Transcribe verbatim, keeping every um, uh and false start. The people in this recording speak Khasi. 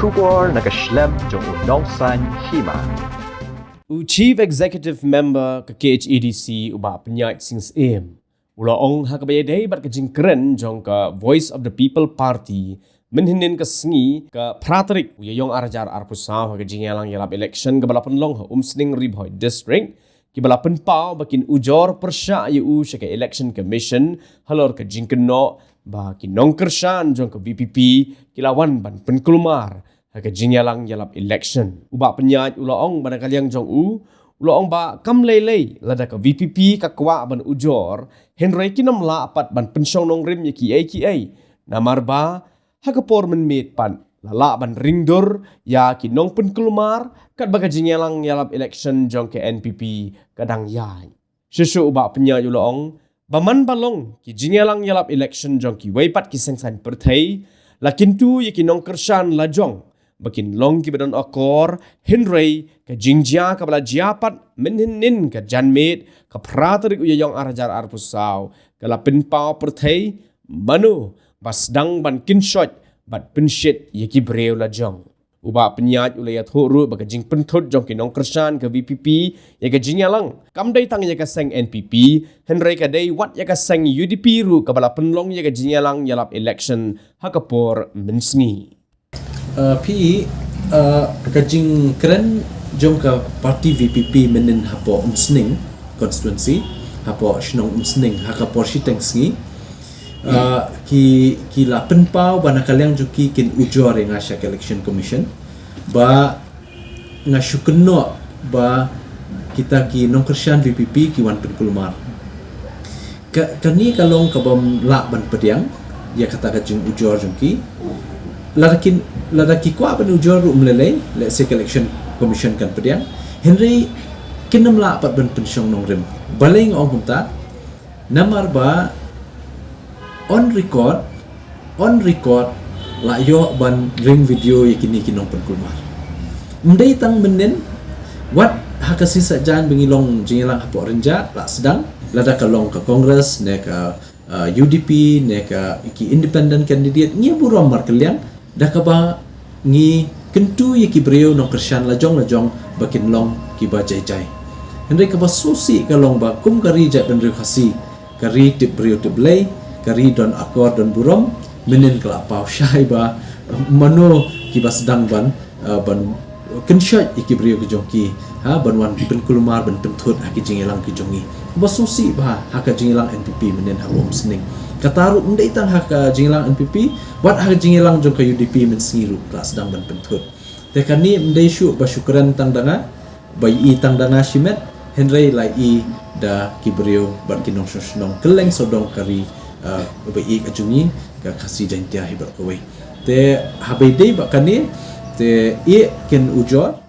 Khubor na ka shlem jong u Nongsaiñ Hima. U Chief Executive Member ka K H A D C, u Bah Pynïaid Sing Syiem, u la ong ha kaba ïadei bad ka jingkren jong ka Voice of the People Party mynhynnin ka sngi, ka phra tarik u Ïaïong ar hajar arphew saw, ha ka jingïalang ïalap election kaba la pynlong ha Umsning, Ri Bhoi District, kiba la pynpaw ba kin ujor pyrshah ïa u sha ka Election Commission halor ka jingkynnoh ba ki nongkyrshan jong ka V P P ki la wan ban pynkulmar ha ka jingïalang ïalap election. U Bah Pynïaid u la ong ba na ka liang jong u, u la ong ba kam lei lei lada ka V P P ka kwah ban ujor, hynrei kin ym lah pat ban pynshong nongrim ïa kiei kiei, namar ba ha ka por mynmiet pat la lah ban ringdur ïa ki nongpynkulmar katba ka jingïalang ïalap election jong ka N P P ka dang ïaid. Shuh shuh u Bah Pynïaid u la ong ba man ba long ki jingïalang ïalap election jong kiwei pat ki seng saiñ pyrthei, la kyntu ïa ki nongkyrshan lajong ba kin long kiba don akor, hynrei ka jingjia kaba la jia pat mynhynnin ka janmiet, ka phra tarik u Ïaïong ar hajar arphew saw, ka la pynpaw pyrthei mano ba sdang ban kynshoit bad pynshit ïa ki briew lajong. U Bah Pynïaid u la ïathuh ruh ba ka jingpynthut jong ki nongkyrshan ka V P P ïa ka jingïalang kam dei tang ïa ka seng N P P, hynrei ka dei wat ïa ka seng U D P ruh kaba la pynlong ïa ka jingïalang ïalap election ha ka por mynsngi. Uh, phi, uh, ka jingkren jong ka party V P P mynhynnin hapoh Umsning constituency, hapoh shnong Umsning, ha ka por shiteng sngi, uh, ki, ki la pynpaw ba na ka liang jong ki kin ujor ïa nga sha ka Election Commission, ba nga shu kynnoh ba kita ki nongkyrshan V P P ki wan pynkulmar. Ka, kane ka long kabym lah ban pdiang ïa kata ka jingujor jong ki. Lada kin, lada ki kwah ban ujor ruh ym lei lei, let's say ka Election Commission kan pdiang. Hynrei kin ym lah pat ban pynshong nongrim. Balei nga ong kumta? Namar ba on record, on record la ïoh ban ring video ïa kine ki nongpynkulmar. Ym dei tang mynhynnin, wat ha ka sngi Saitjaiñ ba ngi long jingïalang hapoh Rynjah la sdang, lada ka long ka Congress ne ka, uh, U D P ne ka ki independent candidate, ngi burom markylliang da kaba ngi kyntu ïa ki briew nongkyrshan lajong lajong ba kin long kiba jai jai. Hynrei kaba sngewsih ka long ba kum ka ri jaitbynriew Khasi, ka ri tip briew tip Blei, ka ri don akor don burom, mynhynnin ka la paw shai ba mano kiba sdang ban, uh, ban kynshoit ïa ki briew ki jong ki, ha, ban wan pynkulmar ban pynthut ha ki jingïalang ki jong ngi. Kaba sngewsih bha ha ka jingïalang N P P mynhynnin hapoh Umsning. Kata ruh ym dei tang ha ka jingïalang N P P, wat ha ka jingïalang jong ka U D P mynsngi ruh ka la sdang ban pynthut. Te kane ym dei shuh ba shu kren tang da nga, ba ïohi tang da nga shimet, hynrei la ïohi da ki briew bad ki nongshong shnong kylleng sawdong ka ri, uh, ba ïeit ka jong ngi ka Khasi Jaiñtia hi baroh kawei. Te haba ïadei bad kane, te ïa kin ujor,